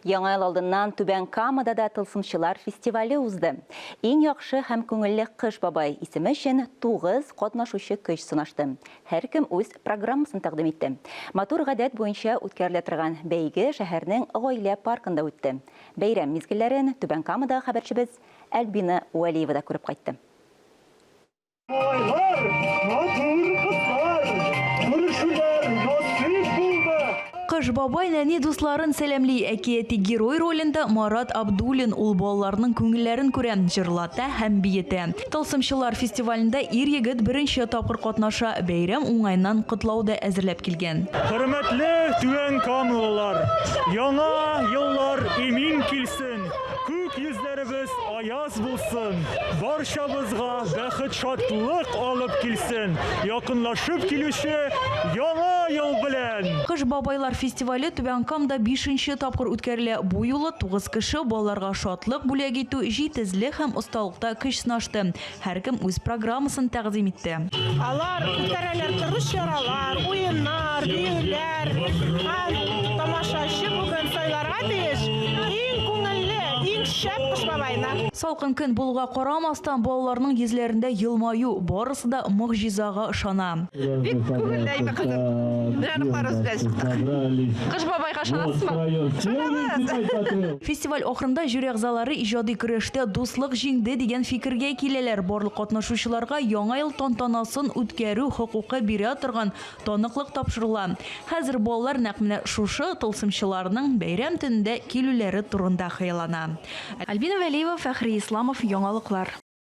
Яңа ел алдыннан Түбән Камада да Тылсымчылар фестивале узды. Иң яхшы һәм күңелле Кыш бабай исеме өчен тугыз катнашучы көч сынашты. Һәркем үз программасын тәкъдим итте. Матур гадәт буенча үткәрелә торган бәйге шәһәрнең Гаилә паркында үтте. Бәйрәм мизгелләрен Түбән Камадагы хәбәрчебез Альбина Вәлиева да күреп кайтты. Малайлар, матур кызлар, күрешүләр насыйп булды. Кыш бабай нәни дусларын сәламли. Әкияти герой ролендә Марат Абдуллин. Ул балаларның күңелләрен күрә, җырлата һәм биетә. Тылсымчылар фестивалендә ир-егет беренче тапкыр катнаша. Бәйрәм уңаеннан котлау да әзерләп килгән. Хөрмәтле түбәнкамалылар! Яңа еллар имин килсен, күк йөзләребез аяз булсын, барчабызга бәхет-шатлык алып килсен якынлашып килүче Яңа ел белән! Кыш бабайлар фестивале Түбән Камда бишенче тапкыр үткәрелә. Бу юлы тугыз кеше балаларга шатлык бүләк итү, җитезлек һәм осталыкта көч сынашты. Һәркем үз программасын тәкъдим итте. Алар үткәрәләр төрле чаралар, уеннар, биюләр һәм тамашачы бүген сайларга тиеш иң күңелле, иң шәп Кыш бабайны. Салкын көн булуга карамастан, балаларның йөзләрендә елмаю, барысы да могҗизага ышана. Бик күңелле әйбер, кызым. Менә оныкларыбыз белән чыктык. Кыш бабайга ышанасызмы? Ышанабыз! Фестиваль ахырында жюри әгъзалары иҗади көрәштә дуслык җиңде дигән фикергә киләләр. Барлык катнашучыларга Яңа ел тантанасын үткәрү хокукы бирә торган таныклык тапшырыла. Хәзер балалар нәкъ менә шушы тылсымчыларның бәйрәм төнендә килүләре турында хыяллана. Альбина Вәлиева, Фәхри Исламов, Яңалыклар.